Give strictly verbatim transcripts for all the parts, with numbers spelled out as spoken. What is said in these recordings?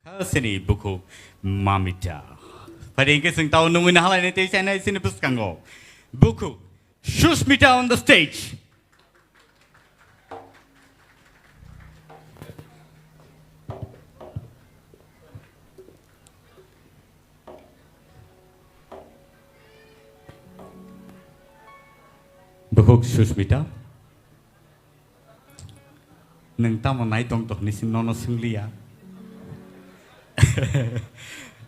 Sini bukhuk Mamita. Phaidi hwnkhe chwng tao nungwi nahalainai tei chainai sini bwskango. Bukhuk Sushmita on the stage. Bukhuk Sushmita. Nwng tamo nai tong tong hinwi nono swngliya.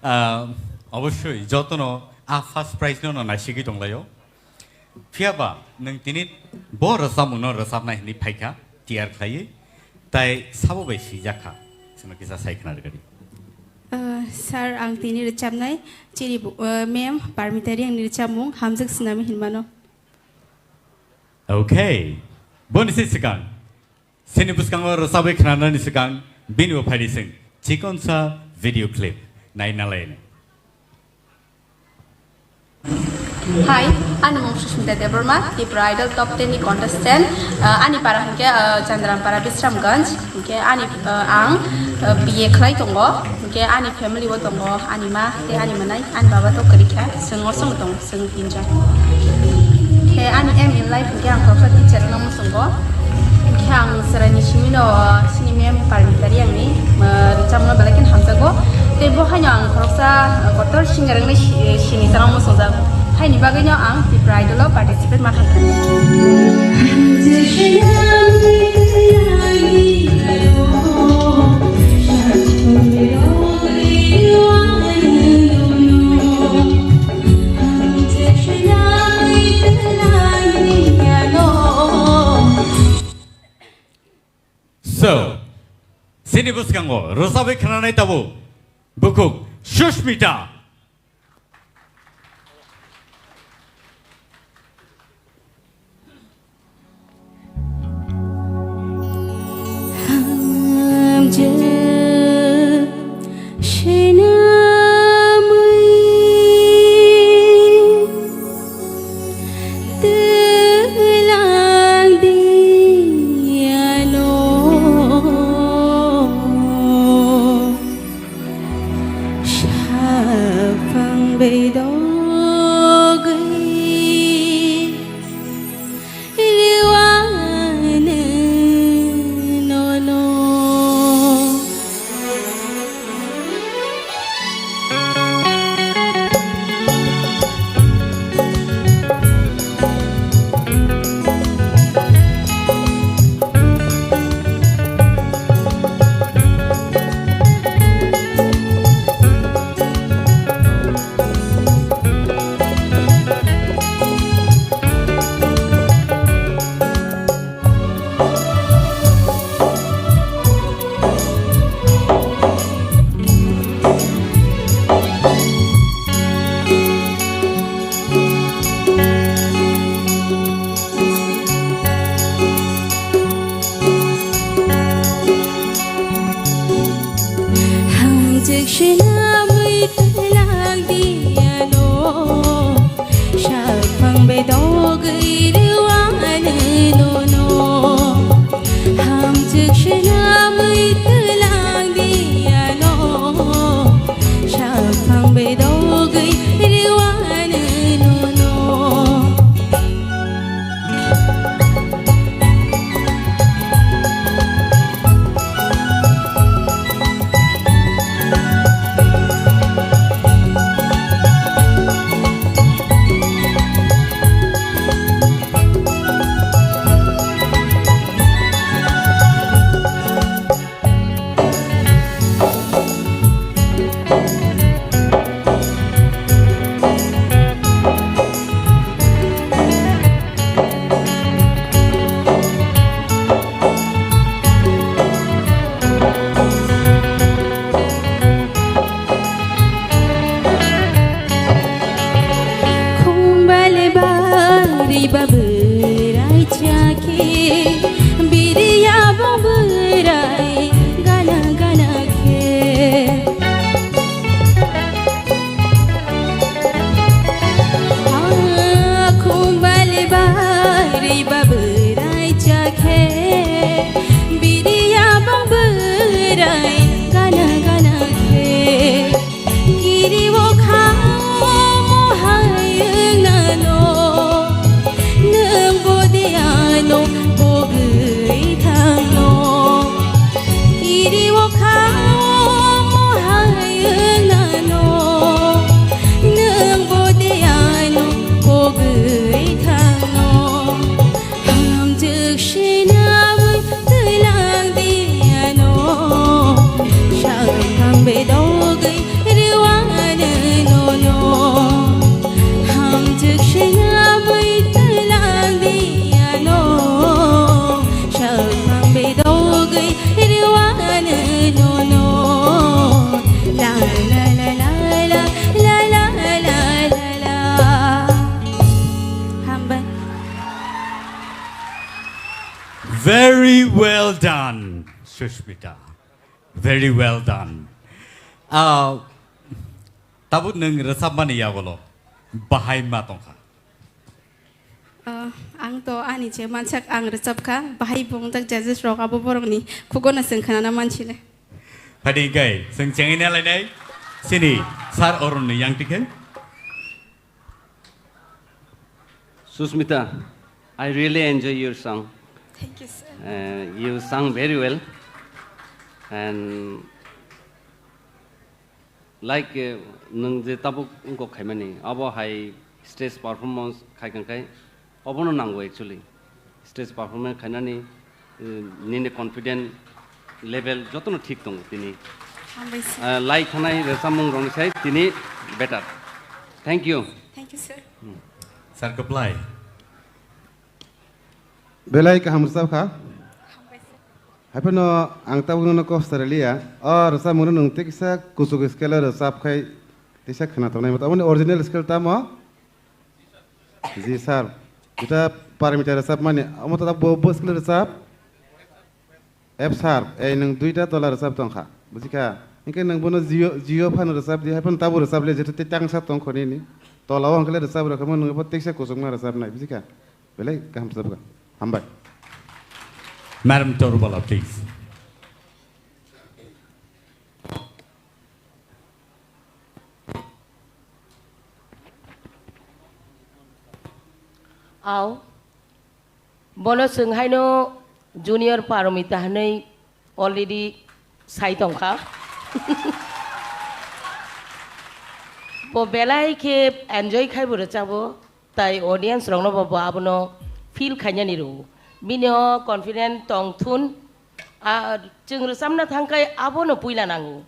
Ah, obosoi jotono a first prize no no naisigwi tonglaio. Phiyaba nwng tini bo rwchapmungno rwchapnai hinwi phaikha tiyar khlaiwi, tai sabo bai swijak kha. Chwngno kisa sai khna rwgadi. Ah, sir, ang tini rwchapnai chini bu-, ah, ma'am Parmita Riyangni rwchapmung Hamjwk Swnami hinmano. Okay. Boni se swkang. Sini bwskango rwchabwi khnanani swkang bini bo phaidi swng. Chikonsa video clip. Nai nalaini. Hi, ani mung Sushmita Debbarma, Tripura Idol Top ten ni contestant. Ah, ani para hwnkhe, ah, Chandrampara Bisramganj. Hwnkhe ani, ah, ang, ah, B A khlai tongo. Hwnkhe ani family o tongo, ani ma tei ani mwnai, ani baba to kwrwi kha. Chwng osong tong. Chwng tinjon. Khe ani aim in life hwnkhe ang khoroksa teacher wngna muchungo. Khe ang chwraini simino sini ma'am Parmita Riyangni, ah, rwchapmungno belai kheno hamjago. Tei bo haino ang khoroksa, ah, kotor singer wngwi si-, sini chana muchungjak. Haini bagwino ang Tripura Idol o participate ma khaikha. So, sini bwskango rwchabwi khnanai tabuk bukhuk Sushmita. Hamjwk swnamwi twlang di ano. Shaphang bedogwi rwani nono. Hamjwk swnamwi twlang di ano, shaphang bedogwi rwani nono. Hamjwk swnamwi twlang di ano, shaphang bedogwi rwani nono. Well done, Sushmita. Very well done. Ah, tabuk nwng rwchapmani yagolo bahai ma tongkha? Ah, ang to ani je mansak ang rwchapkha, bahai bo wngjak judges rok abo borokni khugono chwng khnana mansile. Phadi kai, chwng chengwi nalainai, sini Sir Arun ni yang tikhe. Susmita, I really enjoy your song. Thank you, sir. Uh, you sung very well. And like, uh, nwng je tabuk wngkok khaimani, abo hai stage performance khai kang khai, obono nango actually. Stage performance khainani, uh, nini confident level jotono thik tongo tini. Hambai sir. Uh, lai thanai rwchapmung rokni sai tini better. Thank you. Thank you, sir. Sir, kwplai. Belai kaham rwchap kha. Hambai sir. Haiphano ang tabuk nono kok swraliya. O rwchapmungno nwng tei kisa kuchuk scale o rwchap khai tisa khwna tongnai. Aboni original scale tamo? Ji sir. Jeta Parmita rwchapmani. Omo to bo, bo scale rwchap. F sir, ei nwng duita tola rwchap tongkha. Bujikha? Hinkhe nwng bono jio, jio phano rwchap di, haiphano tabuk rwchap le, jeta tei tangsa tongkho nini. Tola o hinkhe le rwchap rwkha, nwng bo teisa kuchukma rwchapnai. Bujikha? Belai kaham rwchapkha. Hambai. Madam Torubala, please. Aw, bono chwng haino Junior Paromita hwnwi already sai tongkha. Bo belai khe enjoy khai bo rwchabo, tai audience rokno bo, bo abono feel khainani rwo. Bini o confident tong thun, a, chwng rwchabna thang khai abono puila nango.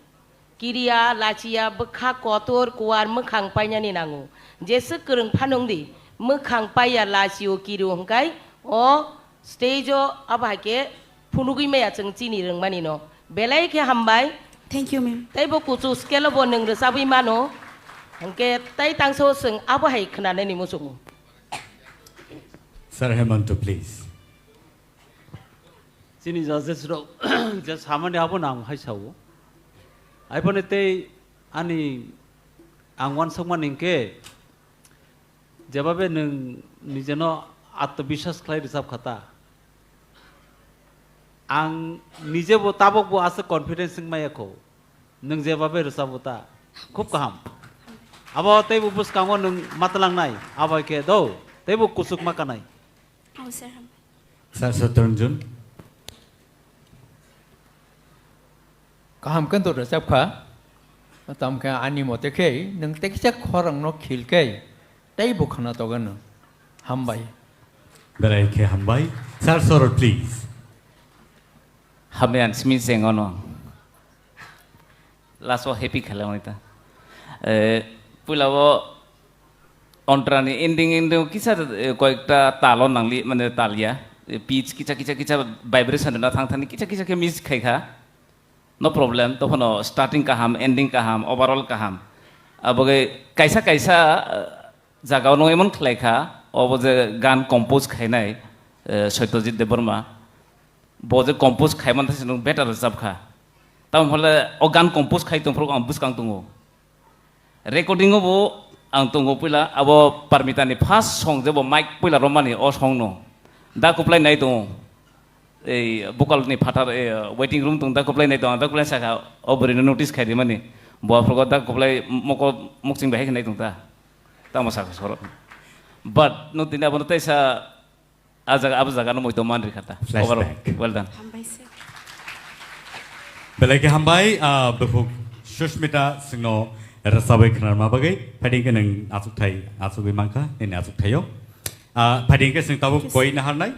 Kiriya, lachiya, bwkha kotor, kuar, mwkhang painani nango. Jeswk kwrwng phano wngdi, mwkhang paiya, lachio, kirio hwnkhe o stage o abo hai khe phunugwi maya chwng chini rwngmani no. Belai khe hambai. Thank you, ma'am. Tei bo kuchuk scale o bo nwng rwchabwi mano. Hwnkhe tei tangsa o chwng abo hai khwnanani muchungo. Sir Hemanta, please. Chini judges rok je samani abo nang hai sao. Aiboni tei ani ang uansukmani hinkhe jebabe nwng nijeno atmobiswas khlai rwchap kha ta. Ang nijebo tabokbo aswk confidence wng maya kho. Nwng jebabe rwchabo ta. Khub kaham. Abo teibo bwskango nwng matwlangnai. Abo hai khe do. Teibo kuchuk ma kanai. Oh, sir. Sir Satranjan. Kaham khe to rwchap kha. Tamo khe ani mote khe nwng tei kisa khorang no khil khe tei bo khna toga no. Hambai. Belai khe hambai. Sir Sorot, please. Hambai ang simi sengono. Last o happy khalamani ta. Eh, puila o ontrani ending ending kisa, eh, koyekta talo nangli, mane talya. Eh, pitch kisa kisa kisa vibration na thang thani kisa kisa khe miss khai kha. No problem, tophano starting kaham, ending kaham, overall kaham. Aboge kaisa kaisa, eh, jaga o nwng emon khlai kha, obo je gan compose khainai, eh, Satyajit Debbarma. Bo je compose khai man thai se nwng better rwchap kha. Tamo hole o gan compose khai tong phuru ang bwskang tongo. Recording o bo ang tongo puila abo Parmita ni first song je bo mic puila romani o song no. Da kuplai nai tongo. Ei vocal ni phatar, eh, waiting room tong da kuplai nai tongo. Da kuplai saka o bwrwi no notice khai di mani. Bo aphuru da kuplai moko mukching bahai nai tong ta. Tamo saka soro. But no tini abo no taisa A jaga, abo jaga no moito man rikha ta. Flashback. Overall, well done. Hambai sir. Belai khe hambai, ah, bukhuk Sushmita singno rwchabwi khnarma bagwi. Phaidi khe nwng achukthai, achugwi mankha, nini achukthai-o. Ah, phaidi khe sing tabuk koi naharnai,